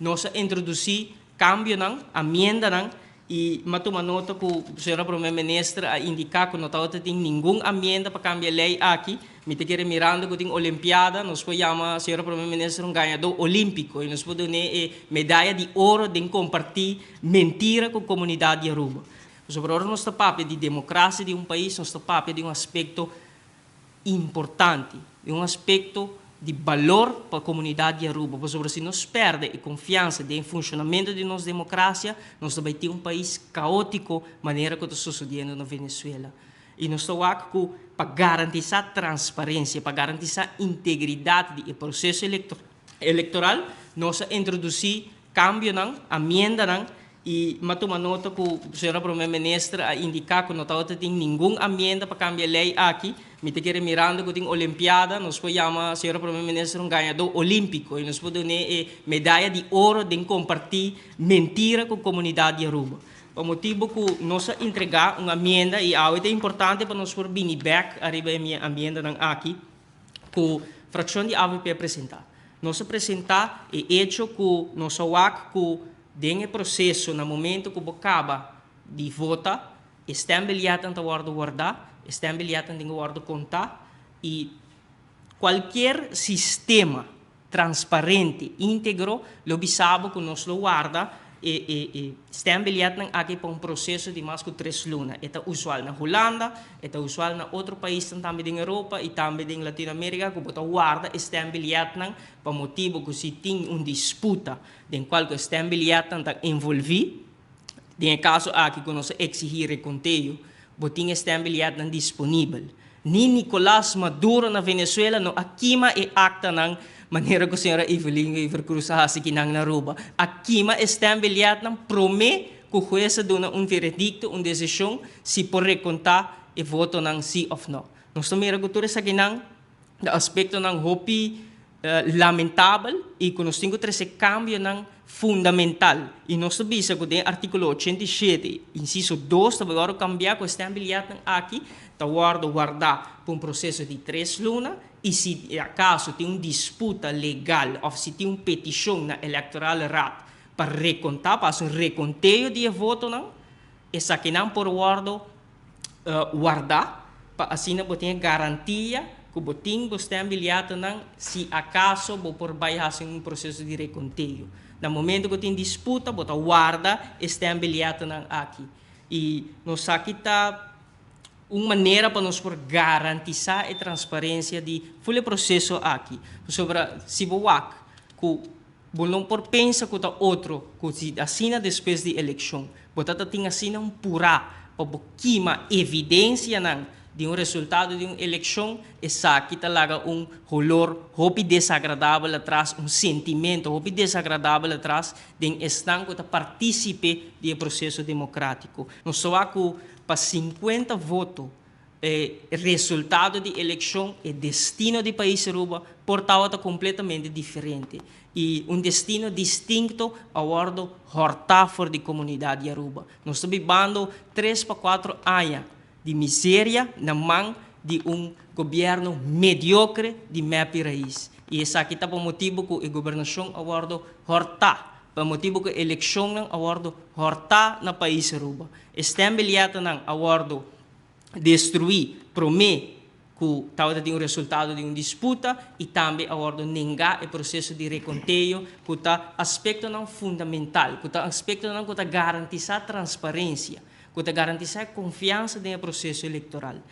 Nos a introdusí kambionan, amiendanan, i m'a tuma nota ku señora Prome Minister a indiká ku no tabata tin ningun amienda pa kambia e lei aki. Mi ta kere mirando ku tin Olimpiada, nos por yama señora Prome Minister un gañadó olímpiko i nos por dun'é e medaya di oro den kompartí mentira ku komunidat di Aruba. Pasobra ora nos ta papia di demokrasia di un pais, nos ta papia di un aspekto importante, di un aspekto di balor pa komunidat di Aruba, pasobra si nos pèrdè e konfiansa den e funshonamentu di nos demokrasia, nos ta bai tin un pais kaótiko manera ku ta sosodiendo na Venezuela. I nos ta wak ku pa garantisá transparensia, pa garantisá integridat di e proseso elektoral, nos a introdusí kambionan, amiendanan, I m'a tuma nota ku señora Prome Minister a indiká ku no tabata tin ningun amienda pa kambia e lei aki. Mi ta kere mirando ku tin Olimpiada, nos por yama señora Prome Minister un gañadó olímpiko i nos por dun'é e medaya di oro den kompartí mentira ku komunidat di Aruba. Pa motibu ku nos a entregá un amienda i awe ta importante pa nos por bini bèk ariba e amiendanan aki ku frakshon di avp a presentá. Nos a presentá e echo ku nos a wak ku Den e proseso na momento ku bo kaba di vota, e stembiljetnan ta wòrdu wardá, e stembiljetnan tin ku wòrdu kontá i kualkier sistema transparente, íntegro lo bisa bo ku nos lo warda e e e stembiljetnan aki pa un proseso di mas ku tres luna. E ta usual na Hulanda, e ta usual na otro paisnan tambe den Europa i tambe den Latinoamérika ku bo ta warda e stembiljetnan pa motibu ku si tin un disputa den cual cu e stembiljetnan ta envolvi, den e caso aki cu nos a exigi reconteo, bo tin e stembiljetnan disponibel. Ni Nicolas Maduro na Venezuela no a kima e actanan manera cu señora Evelyn Wever Croes a haci kinan na Aruba. A kima e stembiljetnan prome cu huez a duna un veredicto, un decision, si por reconta e votonan si of no. Nos ta mira cu tur esakinan ta aspectonan hopi lamentabel y cu nos tin cu trece cambionan fundamental. Y nos ta bisa cu den articulo 87, inciso 2 ta wordo cambia cu e stembiljetnan aki ta wordo warda pa un proceso di 3 luna y si acaso tin un disputa legal of si tin un peticion na Electoral Raad pa reconta, pa haci un reconteo di e votonan, esakinan por wordo warda pa asina bo tin e garantia ku bo tin bo stembilhatonan si akaso bo por bai hasi un proseso di rekonteo. Na momento ku tin disputa bo ta warda e stembilhatonan aki. I nos sa ki ta un manera pa nos por garantisá e transparensia di ful e proseso aki. Pasobra si bo wak ku bo no por pensa ku ta otro ku si asina despues di elekshon bo ta ta tin asina un purá pa bo kima evidensianan di un resultado di un elekshon, esaki ta laga un holor hopi desagradabel atras, un sentimento hopi desagradabel atras den esnan ku ta partísipe di e proseso demokrátiko. Nos ta wak ku pa 50 voto E resultado di eleccion, e destino di pais Aruba por tabata completamente diferente y un destino distinto a wordo horta for di comunidad di Aruba. Nos ta bibando tres pa cuatro aña di miseria na man di un gobierno mediocre di mep y Raiz y esaki ta pa motibo cu e gobernacion a wordo horta, pa motibo cu eleccionnan a wordo horta na pais Aruba. E stembiljetennan a wordo destruí promé ku tabata tin un resultado di un disputa i tambe a wòrdu nengá e proseso di rekonteo ku ta aspektonan fundamental, ku ta aspektonan ku ta garantisá transparensia, ku ta garantisá e konfiansa den e proseso elektoral.